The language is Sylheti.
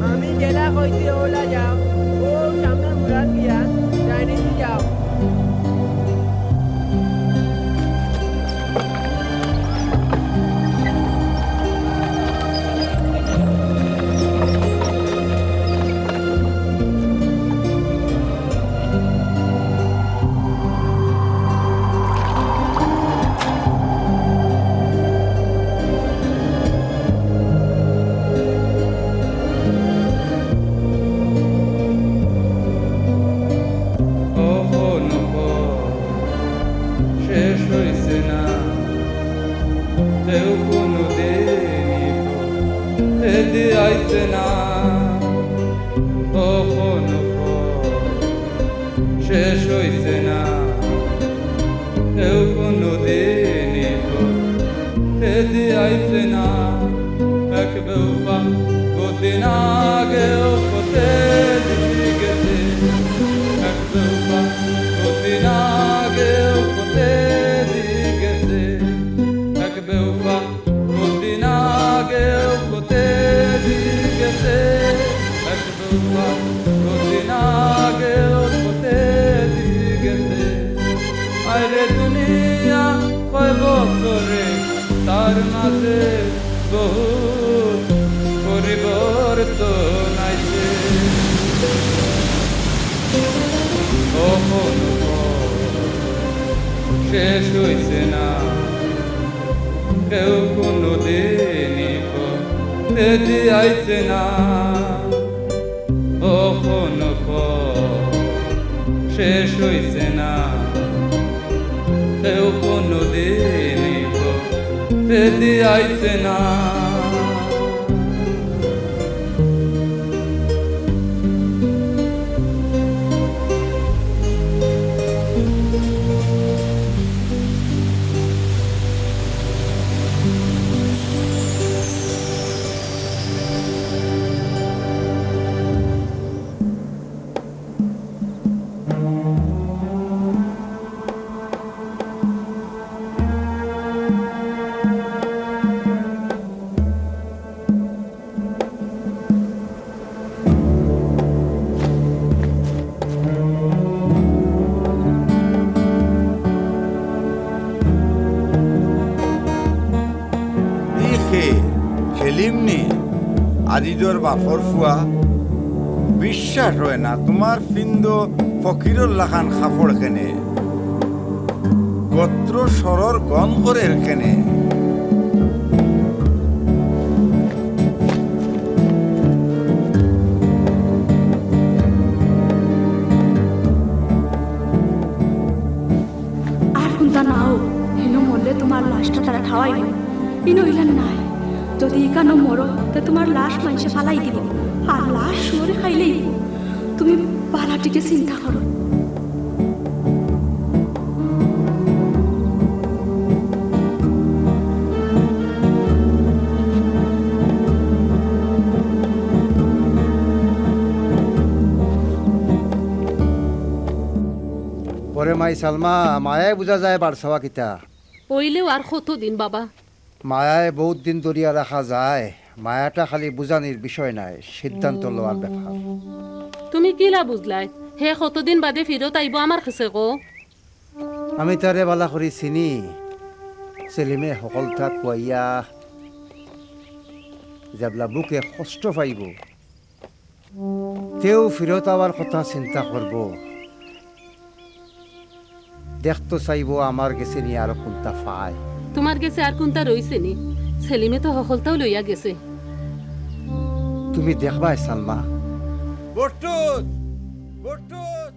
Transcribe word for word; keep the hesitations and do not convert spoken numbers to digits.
আমি যেলা কইছি ওলা যাও, ও সামনের মুরাদ দিয়া ডাইনে দি যাও। অখনো পথ শেষ অইছে না, কেউ কুনুদিনই পথেদি আইছে না। অখনো পথ শেষ অইছে না, কেউ কুনুদিনই পথেদি আইছে না। এক বেওফা বহুদিন আগেও পথেদি গেছে, এক বেওফা বহুদিন আগেও পথেদি গেছে, এক বেওফা বহুদিন আগেও পথেদি গেছে, এক বেওফা বহুদিন আগেও পথেদি গেছে। আরে দুনিয়া কয় বছরে, তার মাঝে বহু পরিবর্তন আইছে। অখনো পথ শেষ অইছে না, কেউ কুনুদিনই পথেদি আইছে না। অখনো পথ শেষ অইছে না, কেউ কুনুদিনই পথেদি আইছে না। ই কে? সেলিম নি? আজিজর বাপর ফুয়া? বিশ্বাস অয় না, তুমার পিন্দ ফকিরর লাখান কাপড় কেনে? গত্র সরর গন্ধ করের কেনে? আর কুন্তা নাও, হিনো মরলে তুমার লাশটা তারা ঠাওয়াইবো। ইনো ইলান নায়। যদি ইকানো মরো, তে তুমার লাশ মানষে ফালাই দিবো। আর লাশ শুয়োরে খাইলাইবো। তুমি বালা টিকে চিন্তা করো। ওরে মাই সালমা, মায়ায় বুঝা যায় বারছাওয়া কিতা। অইলেও আর কতদিন বাবা? মায়ায় বউত দিন ধরিয়া রাখা যায়। মায়াটা খালি বুঝানির বিষয় নায়, সিদ্ধান্ত লওয়ার ব্যাপার। তুমি কিলা বুঝলায় হে কতদিন বাদে ফিরত আইবো আমার কাছে গো? আমি তারে বালা করি চিনি। সেলিমে হকলতা খুয়াইয়া যেবলা বুকে কষ্ট পাইবো, তেউ ফিরত আওয়ার কথা চিন্তা করবো। দেখতো চাইবো আমার গেছে নি আরো কুন্তা পায়। তুমার গেছে আর কুন্তা রইছে নি? সেলিমে তো হকলতাউ লইয়া গেছে। তুমি দেখবায় সালমা। বট্টুত! বট্টুত!